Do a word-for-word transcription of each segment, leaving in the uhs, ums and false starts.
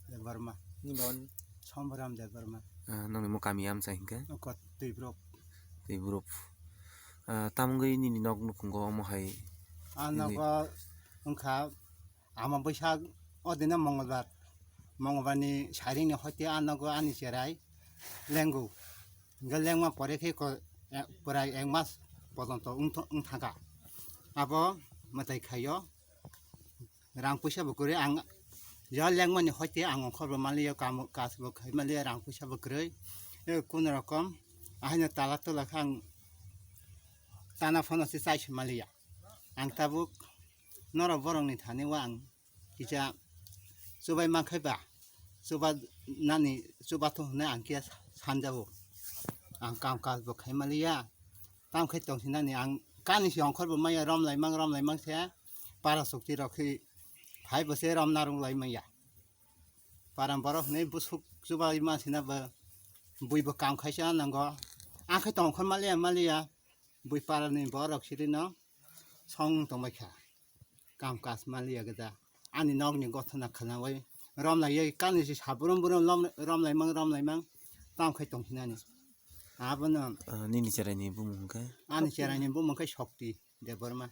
Debbarma. Ni bon? Somboram Debbarma. Ah, nokni mo kami amsa hinkhe? Oko Twibrok. Twibrok. Ah, tamungwi nini nok nukhungo omo hai? Ah, nini nogo wngkha ama bwsak o dino Mongolbar. Mongolbarni sairingni hoite ah nogo ani cherai lengo. Hingke lengma pore khe ko, eh, pwrai ek mas pojonto wngtho-, wngthangkha. Abo mwtai khaio. Rang puisa bo kwrwi ang ya lengmani hoite ang ongkhor bo manliya, kam, kas bo khai manliya, rang puisa bo kwrwi. E, kun rokom ahaino tala tola khe ang tana phano se chai se manliya. Ang tabuk norok borokni thani o ang kisa chubai mankhai ba, chuba nani, chuba thung hwnwi ang kisa sanjago. Ang kam kaj bo khai manliya. Tamo khe tongsinani ang kani se ongkhor bo maya romlaimang, romlaimang se para sukti rok khe phai bo se rom narwk lai maya. Para borok hwnwi busuk chubai ma sina bo bui bo kam khaisa nango. Ang khe tongkhor maliya, maliya bui para ni borok siri no song tongbai kha. Kam kaj maliya gada ani nokni gothona khwnawi romlaiwi kani se saburum burum lom-, romlaimang, romlaimang tamo khe tongsinani. Abono Ah, nini cheraini bumung khe? Ani cheraini bumung khe Shokti Debbarma.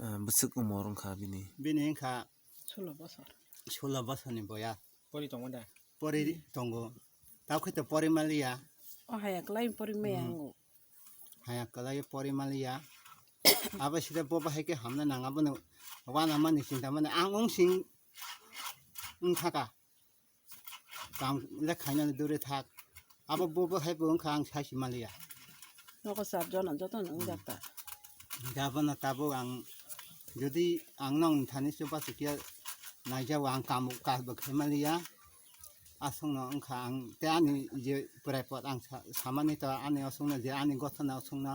Ah, bwswk umor wngkha bini? Bini wngkha Sulo bosor. Sulo bosorni boya. Pori tongo da? Pori tongo. Tao khe to pori maliya. O haya kwlai pori maya Hmm. Hango. Haya kwlai pori maliya. Abo sida bo bahai khe hamna nang abono wana mani chinta mani ang wng sing wng thaka. Kam le khainani dure thak. Abo bo bo hai bo wngkha ang sai si maliya. Nogo sar jona joto no wng jak ta. Jabona tabuk ang jodi ang nong thani se bachikya naijao ang kam ka bo khai maliya. Aswkno wngkha ang te ani je pwrai pot ang sa-, samani to ani aswkno je ani gothona aswkno